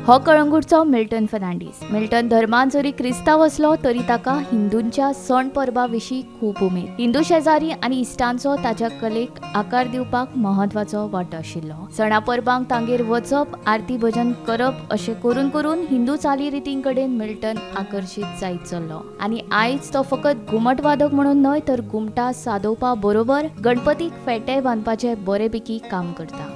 हो कळंगूटचो Milton Fernandes. Milton धर्मान जरी क्रिस्तांव आसलो तरी ताका हिंदूंच्या सण परबा विशीं खूब उमेद। हिंदू शेजारी आनी इश्टांचो ताच्या कलेक आकार दिवपाक म्हत्वाचो वांटो आशिल्लो। सणा परबांक तांगेर वचप, आरती भजन करप अशें करून करून हिंदू चालीरितीं कडेन मिल्टन आकर्शीत जायत चल्लो आनी आयज तो फकत घुमट वादक म्हणून न्हय तर घुमटा सादोवपा बरोबर गणपतीक फेटे बांदपाचे बरेपैकी काम करता।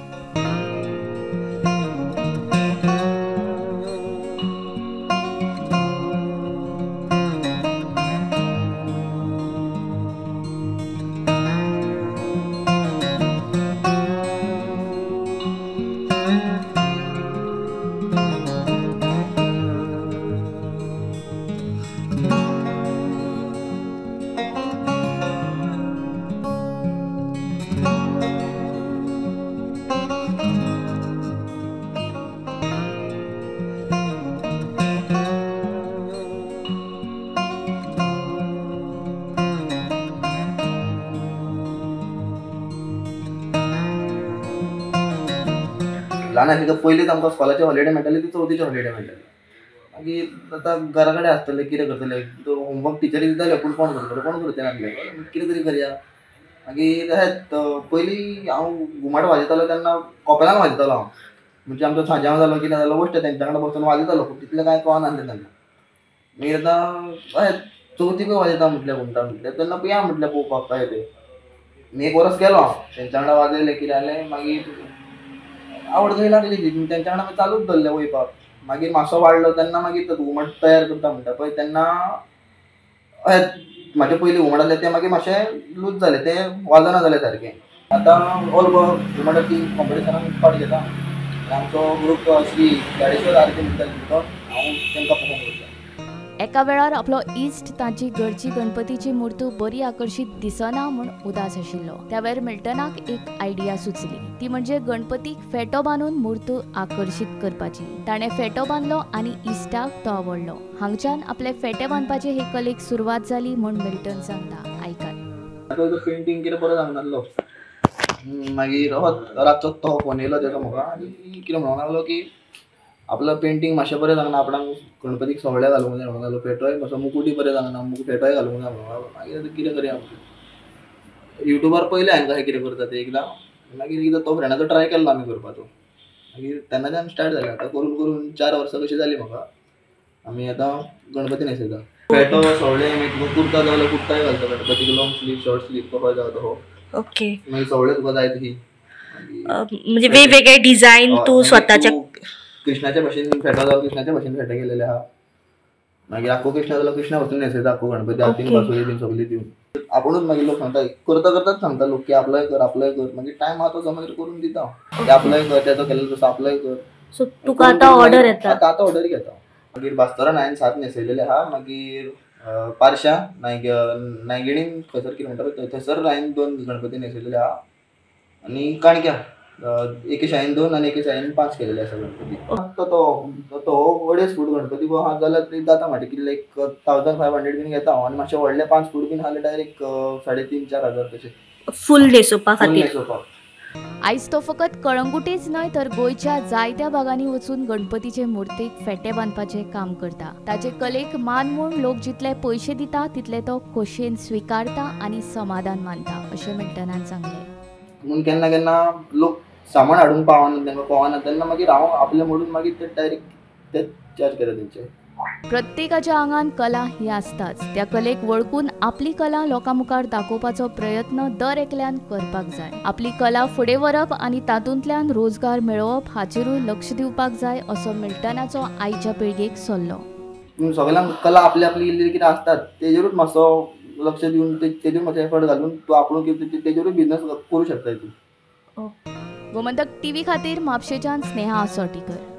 ल्हान आसली तर पयलींच आमकां स्कॉलाची हॉलिडे मेळटाली ती चवथीची हॉलिडे मेळटाली। मागीर आतां घरा कडेन आसतले कितें करतले, होमवर्क टिचरी दिताल्यो पूण कोण करतलो, कोण करतले नासले, कितें तरी करया। मागीर तशेंच पयलीं हांव घुमट वाजयतालो तेन्ना कॉपेलान वाजयतालो हांव, म्हणजे आमचो सांजांव जालो कितें जालो वश्ट तेंच्या वांगडा बसून वाजयतालो, पूण तितलें कांय कळनासलें तेन्ना। मागीर आतां अशें चवथीकूय वाजयता म्हटलें घुमटा म्हटलें तेन्ना या म्हटलें पळोवपाक काय तें। आनी एक वर्स गेलो हांव तेंच्या वांगडा वाजयलें कितें जालें, मागीर आवड थंय लागली ती तेंच्या वांगडा मागीर चालूच दवरलें वयपाक। मागीर मातसो वाडलो तेन्ना मागीर घुमट तयार करता म्हणटा पळय तेन्ना अशें म्हाजे पयलीं घुमट आसलें तें मागीर मातशें लूज जालें, तें वाजना जालें सारकें। आतां ऑल गोवा घुमट टीम कॉम्पिटिशनाक पार्ट घेता आनी आमचो ग्रूप श्री गाडेश्वर आरती म्हणटा तो हांव तांकां परफॉर्म करता। एका वेळार आपलो इश्ट ताची घरची गणपतीची मूर्त बरी आकर्शीत दिसना म्हूण उदास आशिल्लो। त्या वेळार मिल्टनाक एक आयडिया सुचली, ती म्हणजे गणपतीक फेटो बांदून मूर्त आकर्शीत करपाची। ताणें फेटो बांदलो आनी इश्टाक तो आवडलो। हांगच्यान आपले फेटे बांदपाचे हे कलेक सुरवात जाली म्हूण मिल्टन सांगता। आयकात। पेंटींग कितें बरो सांगनासलो, मागीर रातचो तो फोन येयलो तेजो म्हाका आनी कितें म्हणूंक लागलो की आपलो पेंटींग मातशें बरें जावना, आपणाक गणपतीक सवळें घालूंक जाय म्हणूंक लागलो, फेटोय मातसो मुकुटी बरें जावना, फेटोय घालूंक जाय म्हणूंक लागलो। मागीर आतां कितें करया, युट्यूबार पळयलें हांवें कशें कितें करता तें एकदां, मागीर एकदां तो फ्रेंडाचो ट्राय केल्लो आमी करपाचो, मागीर तेन्नाच्यान स्टार्ट जालें। आतां करून करून 4 वर्सां कशीं जालीं म्हाका, आमी आतां गणपती न्हेसयता। फेटो सवळें मागीर तुका कुर्ता जाय जाल्यार कुर्ताय घालता गणपतीक, लॉंग स्लीव शॉर्ट स्लीव कसो जाय तसो। ओके, मागीर सवळें तुका जाय तशी, म्हणजे वेगवेगळे डिझायन तूं स्वताच्या कृष्णाच्या भशेन फेटो जालो, कृष्णाच्या भशेन फेटे केलेले आहा। मागीर आखो कृष्णा जालो, कृष्णा पासून न्हेसयता आखो गणपती, आरतीन बासुरी बीन सगळी दिवन। आपुणूच मागीर लोक सांगता, करता करताच सांगता लोक की आपलोय कर आपलोय कर, मागीर टायम आहा तो मागीर करून दिता हांव, आपलोय कर तेजो केल्लो तसो आपलोय कर। सो तुका आतां ऑर्डर येता? आतां आतां ऑर्डर घेता। मागीर बास्तरान हांवें 7 न्हेसयलेले आहा, मागीर पारशा नायगिणीन खंयसर कितें म्हणटा पळय थंयसर हांवें 2 गणपती न्हेसयलेले आहा, आनी काणक्या एके शाळेन 2 आनी एके शाळेन 5 केलेले आसा गणपती। तो तो 2.5 फूट गणपती आहा जाल्यार ते जाता म्हाजे कितले एक 1500 बीन घेता हांव, आनी मातशे व्हडले 5 फूट बीन आसले डायरेक्ट 3,500-4 हजार तशे फूल न्हेसोवपा खातीर। आयज तो फकत कळंगुटेच न्हय तर गोंयच्या जायत्या भागांनी वचून गणपतीचे मूर्तीक फेटे बांदपाचें काम करता। ताचे कलेक मान म्हूण लोक जितले पयशे दिता तितले तो खोशयेन स्विकारता आनी समाधान मानता अशें मिल्टनान सांगलें। म्हणून केन्ना केन्ना लोक सामान हाडूंक पावना, तांकां पावना तेन्ना मागीर हांव आपलें म्हणून मागीर ते डायरेक्ट ते चार्ज करता तेंचे। प्रत्येकाच्या आंगान कला ही आसताच, त्या कलेक वळखून आपली कला लोकां मुखार दाखोवपाचो प्रयत्न दर एकल्यान करपाक जाय। आपली कला फुडें व्हरप आनी तातूंतल्यान रोजगार मेळोवप हाचेरूय लक्ष दिवपाक जाय असो मिल्टनाचो आयच्या पिळगेक सल्लो। सगळ्यांक कला आपली आपली इल्ली कितें आसतात तेजेरूच मातसो लक्ष दिवन तेजेर मातसो एफर्ट घालून तूं आपूण कितें तेजेरूय बिजनस करूं शकता तूं। गोमंतक टीव्ही खातीर म्हापशेच्यान स्नेहा आसोटीकर।